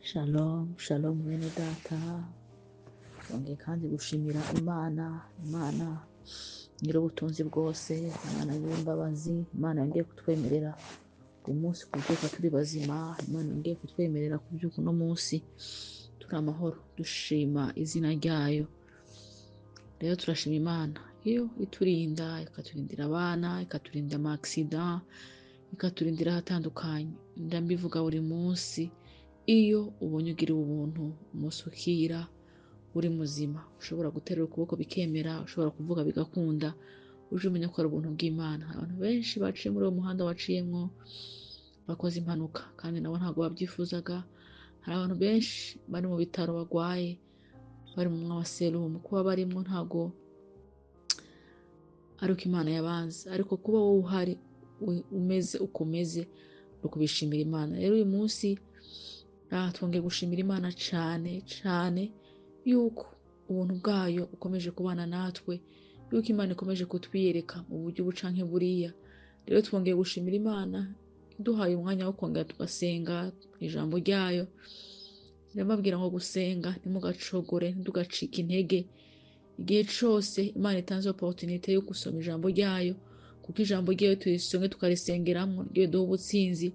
Shalom, shalom bene data. Twongeye kandi gushimira Imana, Imana nyir'ubutunzi bwose, Imana nyir'imbabazi, Imana yongeye kutwemerera umunsi kubyuka turi bazima, Imana yongeye kutwemerera kubyuka uno munsi turi amahoro, dushima izina ryayo. Rero turashima Imana iyo iturinda, ikaturindira abana, ikaturinda ama accident, ikaturindira ahatandukanye. Ndambivuga buri munsi, iyo ubonye ugira ubuntu, umunsi ukira uri muzima, ushobora guterura ukuboko bikemera, ushobora kuvuga bigakunda, uje umenya ko ari ubuntu bw'Imana. Hari abantu benshi baciye muri uwo muhanda waciyemwo bakoze impanuka, kandi nabo ntabwo babyifuzaga. Hari abantu benshi bari mu bitaro bagwaye, bari mu mwanya wa serumu, kuba barimwo ntabwo ari uko Imana yabanze, ariko kuba wowe uhari umeze uko umeze ni ukubishimira Imana. Rero uyu munsi twongeye gushimira Imana cane cane yuko ubuntu bwayo bukomeje kubana natwe, yuko Imana ikomeje kutwiyereka mu buryo ubu canke buriya. Rero twongeye gushimira Imana iduhaye umwanya wo kongera tugasenga ijambo ryayo. Ndababwira ngo gusenga ntimugacogore, ntitugacike intege. Igihe cose Imana itanze opportunité yo gusoma ijambo ryayo, kuko ijambo ryayo turisomye tukarisengeramwo, ryo riduha ubutsinzi.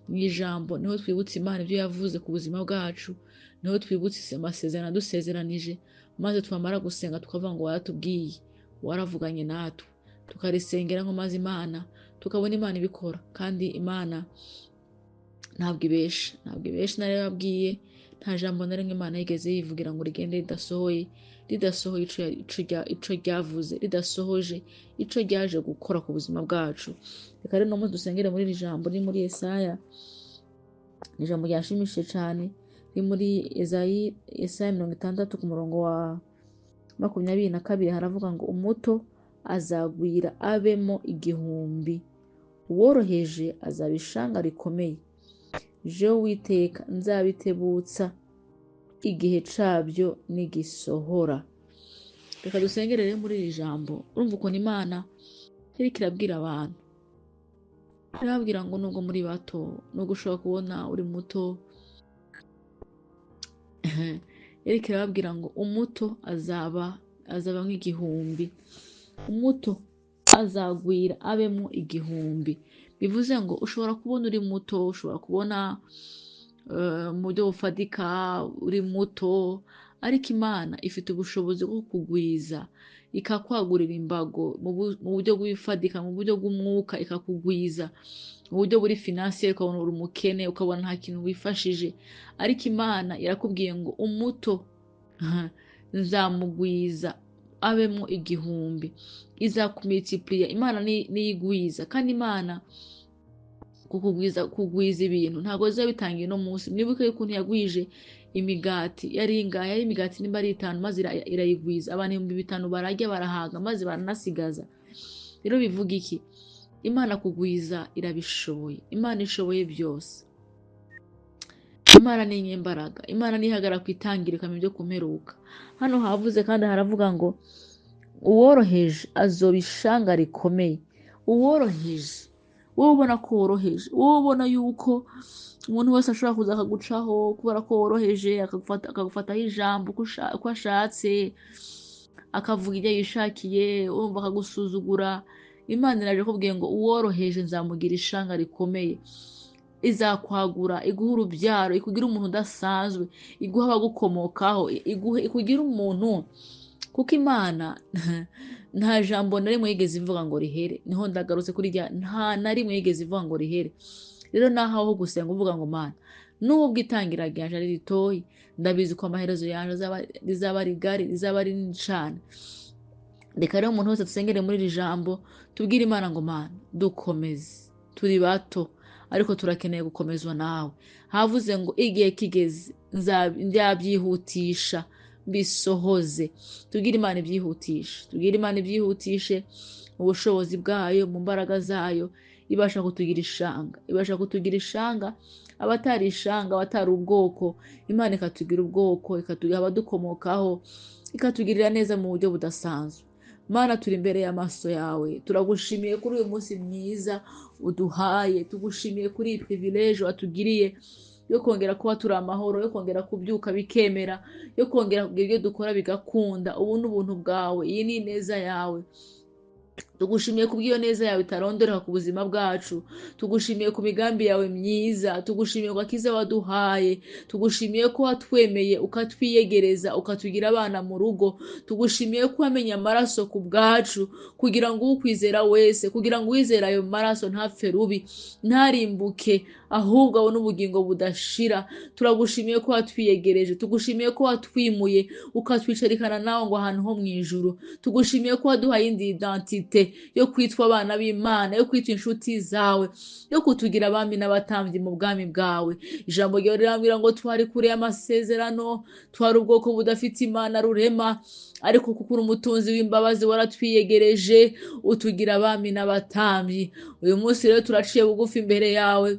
Mw'ijambo niho twibutsa Imana ivyo yavuze ku buzima bwacu, niho twibutsa amasezerano yadusezeranije, maze twamara gusenga tukavuga ngo waratubwiye, waravuganye natwe, tukarisengeramwo, maze Imana tukabona Imana ibikora. Kandi Imana ntabwo ibesha, ntabwo ibesha. Narababwiye, nta jambo na rimwe Imana yigeze yivugira ngo rigende ridasohoye, ridasohoye ico ryavuze, ridasohoje ico ryaje gukora ku buzima bwacu. Reka rero uno munsi dusengere muri iri jambo riri muri Yesaya. Ni ijambo ryanshimishije cane, riri muri Yesaya 60 ku murongo wa 22, haravuga ngo umuto azagwira abemo 1000, uworoheje azaba ishanga rikomeye. Jewe Uwiteka nzabitebutsa igihe cabyo nigisohora. Reka dusengere rero muri iri jambo. Urumva ukuntu Imana iriko irabwira abantu, irababwira ngo nubwo muri bato, nubwo ushobora kubona uri muto, iriko irababwira ngo umuto azaba nk'igihumbi, umuto azagwira abemo 1000. Bivuze ngo ushobora kubona uri muto, ushobora kubona mu buryo bufatika uri muto, ariko Imana ifite ubushobozi bwo kukugwiza, ikakwagurira imbago mu buryo bw'ibifadika, mu buryo bw'umwuka, ikakugwiza mu buryo buri financier, ukabona uri umukene, ukabona nta kintu wifashije, ariko Imana irakubwiye ngo umuto nzamugwiza abemo 1000, izakumultiplier. Imana niyigwiza, kandi Imana kugwiza ibintu ntabwo biba bitangiye uno munsi. Mwibuke ukuntu yagwije imigati, yari ingahe? Yari imigati nimba ari 5, maze irayigwiza, abantu 5000 bararya barahaga, maze baranasigaza. Rero bivuga iki? Imana kugwiza irabishoboye, Imana ishoboye byose. Imana ni inyembaraga, Imana nihagarara ku itangiriro ikamenya ibyo kumperuka. Hano havuze kandi haravuga ngo uworoheje azoba ishanga rikomeye. Uworoheje, wowe ubona ko woroheje, wowe ubona yuko umuntu wese ashobora kuza akagucaho kubera ko woroheje, akagufataho ijambo uko ashatse, akavuga ibyo yishakiye, urumva akagusuzugura. Imana iraje kubwiye ngo uworoheje nzamugira ishanga rikomeye. Izakwagura, iguhe urubyaro, ikugira umuntu udasanzwe, iguhe abagukomokaho, ikugira umuntu. Kuko Imana nta jambo na rimwe yigeze ivuga ngo rihere. Niho ndagarutse kuri rya nta na rimwe yigeze ivuga ngo rihere. Rero naho aho gusenga uvuga ngo Mana, nubwo itangira ryanje ari ritoyi, ndabizi ko amaherezo yanje rizaba rigari, rizaba rinini cane. Reka rero umuntu wese dusengere muri iri jambo, tubwire Imana ngo Mana dukomeze, turi bato ariko turakeneye gukomezwa nawe. Havuze ngo igihe kigeze nzabyihutisha mbisohoze. Tubwire Imana ibyihutishe, tubwire Imana ibyihutishe mu bushobozi bwayo, mu mbaraga zayo, ibasha kutugira ishanga, ibasha kutugira ishanga, abatari ishanga, abatari ubwoko, Imana ikatugira ubwoko, ikatugira abadukomokaho, ikatugirira neza mu buryo budasanzwe. Mana, turi imbere y'amaso yawe, turagushimiye kuri uyu munsi mwiza uduhaye, tugushimiye kuri iyi privilege watugiriye yo kongera kuba turi amahoro, yo kongera kubyuka bikemera, yo kongera kugira ibyo dukora bigakunda. Ubu ni ubuntu bwawe, iyi ni ineza yawe. Tugushimiye kubw'iyo neza yawe itarondoreka ku buzima bwacu, tugushimiye ku migambi yawe myiza, tugushimiye ku gakiza waduhaye, tugushimiye ko watwemeye ukatwiyegereza ukatugira abana mu rugo, tugushimiye ko wamenye amaraso ku bwacu kugira ngo ukwizera wese, kugira ngo uwizera ayo maraso ntapfe rubi, ntarimbuke, ahubwo abone ubugingo budashira. Turagushimiye ko watwiyegereje, tugushimiye ko watwimuye ukatwicarikana nawe ngo ahantu ho mu ijuru, tugushimiye ko waduhaye indi identite yo kwitwa abana b'Imana, yo kwitwa inshuti zawe, yo kutugira abami n'abatambyi mu bwami bwawe. Ijambo ryawe rirambwira ngo twari kure y'amasezerano, twari ubwoko budafite Imana rurema, ariko kuko uri umutunzi w'imbabazi waratwiyegereje utugira abami n'abatambyi. Uyu munsi rero turaciye bugufi imbere yawe,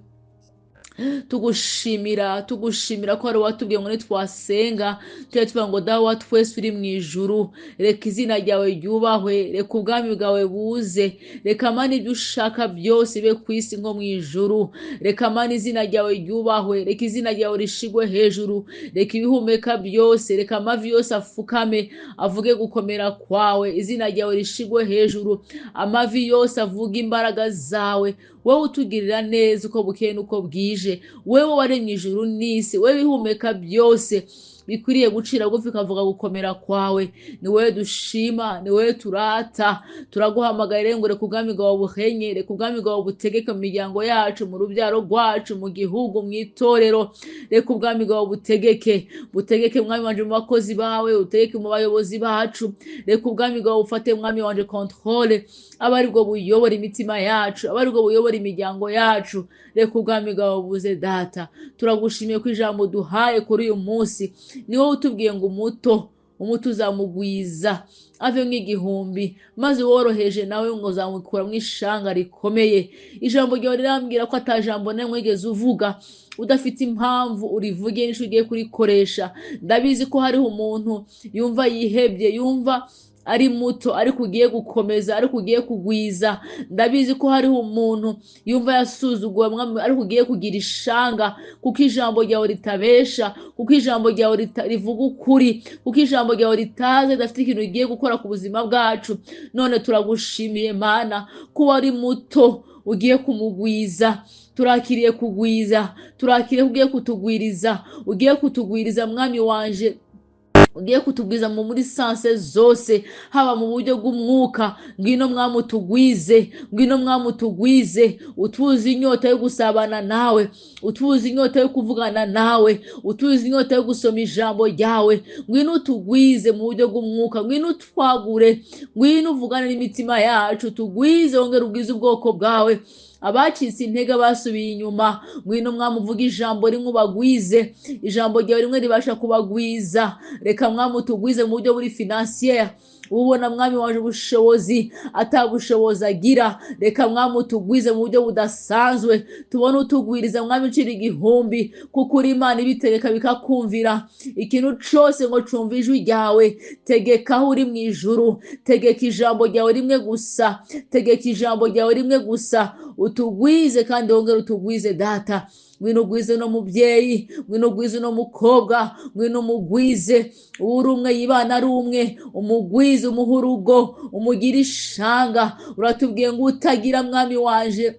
tugushimira, tugushimira ko hari uwatubwiye ngo nitwasenga tujye tuvuga ngo Dawe wa twese uri mu ijuru, reka izina ryawe ryubahwe, reka ubwami bwawe buze, reka Mana ibyo ushaka byose bibe ku isi nko mu ijuru, reka Mana izina ryawe ryubahwe, reka izina ryawe rishigwe hejuru, reka ibihumeka byose, reka amavi yose afukame avuge gukomera kwawe, izina ryawe rishigwe hejuru, amavi yose avuge imbaraga zawe. Wowe utugirira neza uko bukeye n'uko bwije, wewe waremye ijuru n'isi, wewe ibihumeka byose bikwiriye gucira bugufi ukavuga gukomera kwawe. Ni wowe dushima, ni wowe turata, turaguhamagaye ngo reka ubwami bwawe buhenye, reka ubwami bwawe butegeke mu miryango yacu, mu rubyaro rwacu, mu gihugu, mu itorero. Reka ubwami bwawe butegeke, butegeke mwami wanje mu bakozi bawe, utegeke mu bayobozi bacu. Reka ubwami bwawe bufate mwami wanje controle, abe aribwo buyobora imitima yacu, abe aribwo buyobora imiryango yacu. Reka ubwami bwawe buze Data. Turagushimiye ko ijambo duhaye kuri uyu munsi ni wowe utubwiye ngo umuto umuto uzamugwiza ave nk'igihumbi, maze woroheje nawe ngo uzamukura mu ishanga rikomeye. Ijambo ryawe rirambwira ko atajambo na rimwe wigeze uvuga udafite impamvu urivuge n'icyo ugiye kurikoresha. Ndabizi ko hariho umuntu yumva yihebye, yumva ari muto ariko ugiye gukomeza, ariko ugiye kugwiza. Ndabizi ko hariho umuntu yumva yasuzuguwe mwami, ariko ugiye kugira ishanga, kuko ijambo ryawe ritabesha, kuko ijambo ryawe rivuga ukuri, kuko ijambo ryawe ritaze ridafite ikintu rigiye gukora ku buzima bwacu. None turagushimiye Mana ko wari muto ugiye kumugwiza. Turakiriye kugwiza, turakiriye ugiye kutugwiriza, ugiye kutugwiriza mwami wanje, ugiye kutugwiza muri sanse zose, haba mu buryo bw'umwuka. Ngwino mwami utugwize, ngwino mwami utugwize, utuze inyota yo gusabana nawe, utuze inyota yo kuvugana nawe, utuze inyota yo gusoma ijambo ryawe. Ngwino utugwize mu buryo bw'umwuka, ngwino utwagure, ngwino uvugane n'imitima yacu, tugwize, wongere ugwize ubwoko bwawe. Abacitse intege basubiye inyuma, ngwino mwami uvuge ijambo rimwe ubagwize, ijambo ryawe rimwe ribasha kubagwiza. Reka mwami utugwize mu buryo buri financier, ubona mwami waje ubushobozi atabushobozi agira. Reka mwami utugwize mu buryo budasanzwe, tubone utugwiriza mwami ucira igihumbi, kuko uri Imana ibitegeka bikakumvira. Ikintu cose ngo cumva ijwi ryawe, tegeka aho uri mu ijuru, tegeka ijambo ryawe rimwe gusa, tegeka ijambo ryawe rimwe gusa, utugwize kandi wongere utugwize Data. Ngwino ugwize no mubyeyi, ngwino ugwize no mukobwa, ngwino umugwize uri umwe yibana ari umwe, umugwize umuhe urugo, umugire ishanga. Uratubwiye ngo utagira mwami wanje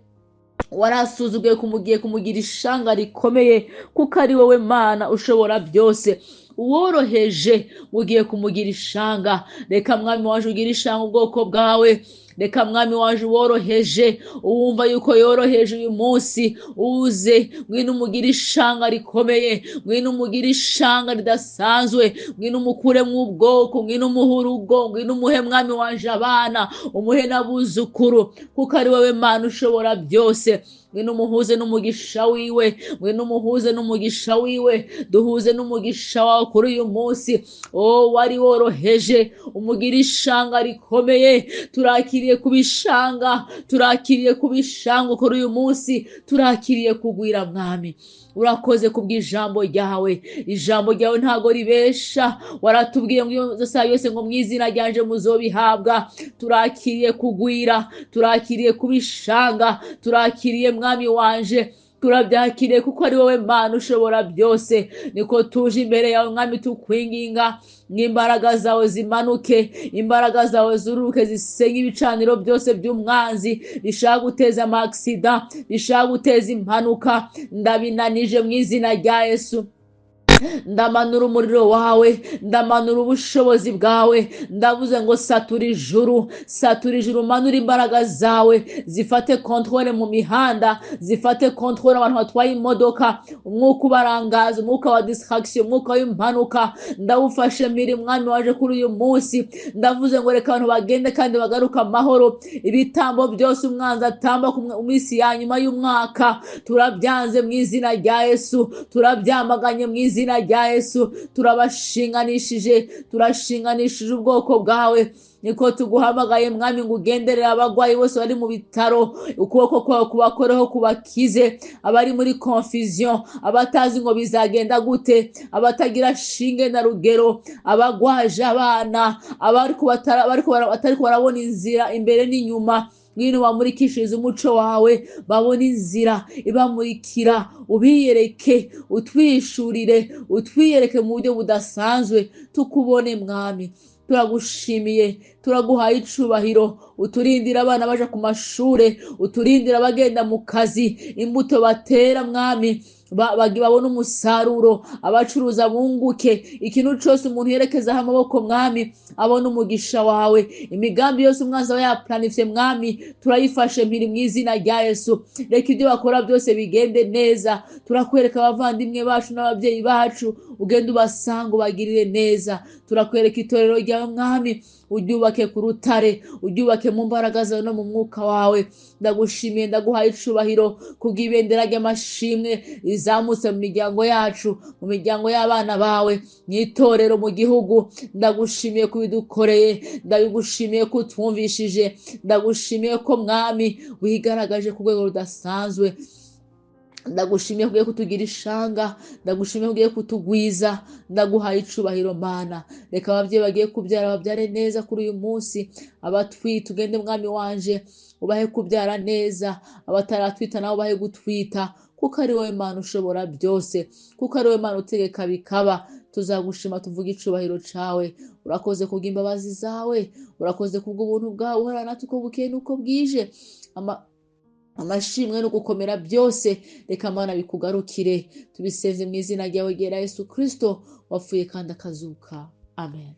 warasuzuguye kumugiye kumugira ishanga rikomeye, kuko ari wowe Mana ushobora byose. Uworoheje ugiye kumugira ishanga. Reka mwami waje ugira ishanga ubwoko bwawe. Reka mwami waje uworoheje, uwumva yuko yoroheje uyu munsi, uze ngwino umugire ishanga rikomeye, ngwino umugire ishanga ridasanzwe, ngwino umukure mu bwoko, ngwino umuhe urugo, ngwino umuhe mwami waje abana, umuhe n'abuzukuru, kuko ari wowe Mana ushobora byose. Ngwino umuhuze n'umugisha wiwe, ngwino umuhuze n'umugisha wiwe, duhuze n'umugisha wawe kuri uyu munsi. Oh, wari woroheje umugira ishanga rikomeye. Turakiriye kubishanga, turakiriye kubishanga kuri uyu munsi, turakiriye kugwira mwami. Urakoze kubw'ijambo ryawe, ijambo ryawe ntago ribesha. Waratubwiye ngo iyo saa yose ngo mw'izina ryanje muzobihabwa. Turakiriye kugwira, turakiriye kubishanga, turakiriye mwami wanje Turabyakiriye kuko ari wowe Mana ushobora byose. Niko tuje imbere yawe Mwami, tukwinginga n'imbaraga zawe zimanuke, imbaraga zawe zururuke, zisenye ibicaniro byose by'umwanzi bishaka guteza amaksida, bishaka guteza impanuka. Ndabinanije mu izina rya Yesu. Ndamanura umuriro wawe, ndamanura ubushobozi bwawe. Ndavuze ngo satura ijuru, satura ijuru, manura imbaraga zawe zifate contrôle mu mihanda, zifate contrôle abantu batwaye imodoka, umwuka ubarangaza, umwuka wa distraction, umwuka w'impanuka, ndawufashe miri Mwami waje kuri uyu munsi. Ndavuze ngo reka abantu bagende kandi bagaruka amahoro. Ibitambo byose umwanzi atamba ku minsi ya nyuma y'umwaka, turabyanze mu izina rya Yesu, turabyamaganye mu izina rya Yesu. Turabashinganishije, turashinganishije ubwoko bwawe. Niko tuguhamagaye Mwami ngo ugenderere abagwayi bose bari mu bitaro, ukuboko kwawe kubakoreho kubakize, abari muri confusion, abatazi ngo bizagenda gute, abatagira shinge na rugero, abagwaje abana, abariko barabona inzira imbere n'inyuma. Ngwino bamurikishirize umuco wawe, babone inzira ibamurikira, ubiyereke, utwishurire, utwiyereke mu buryo budasanzwe, tukubone Mwami. Turagushimiye, turaguhaye icubahiro. Uturindira abana baja ku mashure, uturindira abagenda mu kazi, imbuto batera Mwami babone umusaruro, abacuruza bunguke, ikintu cose umuntu yerekezaho amaboko Mwami abone umugisha wawe. Imigambi yose umwanzi aba yaplanifye Mwami, turayifashe mpiri mu izina rya Yesu. Reka ibyo bakora byose bigende neza. Turakwereka abavandimwe bacu n'ababyeyi bacu, ugende ubasanga ubagirire neza. Turakwereka itorero ryawe Mwami, uryubake ku rutare, uryubake mu mbaraga zawe no mu mwuka wawe. Ndagushimiye, ndaguhaye icubahiro kubw'ibendera ry'amashimwe rizamutse mu miryango yacu, mu miryango y'abana bawe, mu itorero, mu gihugu. Ndagushimiye ko ubidukoreye, ndabigushimiye ko utwumvishije, ndagushimiye ko Mwami wigaragaje ku rwego rudasanzwe. Ndagushimiye ko ugiye kutugira ishanga, ndagushimiye ko ugiye kutugwiza, ndaguhaye icubahiro Mana. Reka ababyeyi bagiye kubyara babyare neza kuri uyu munsi, abatwite ugende Mwami wanje ubahe kubyara neza, abataratwita nabo ubahe gutwita, kuko ari wowe Mana ushobora byose, kuko ari wowe Mana utegeka bikaba. Tuzagushima tuvuge icubahiro cawe. Urakoze kubw'imbabazi zawe, urakoze kubw'ubuntu bwawe uhorana natwe uko bukeye n'uko bwije. Amashimwe no gukomera byose reka Mana bikugarukire. Tubisenze mu izina ryawe ryera Yesu Kristo wapfuye kandi akazuka, amen.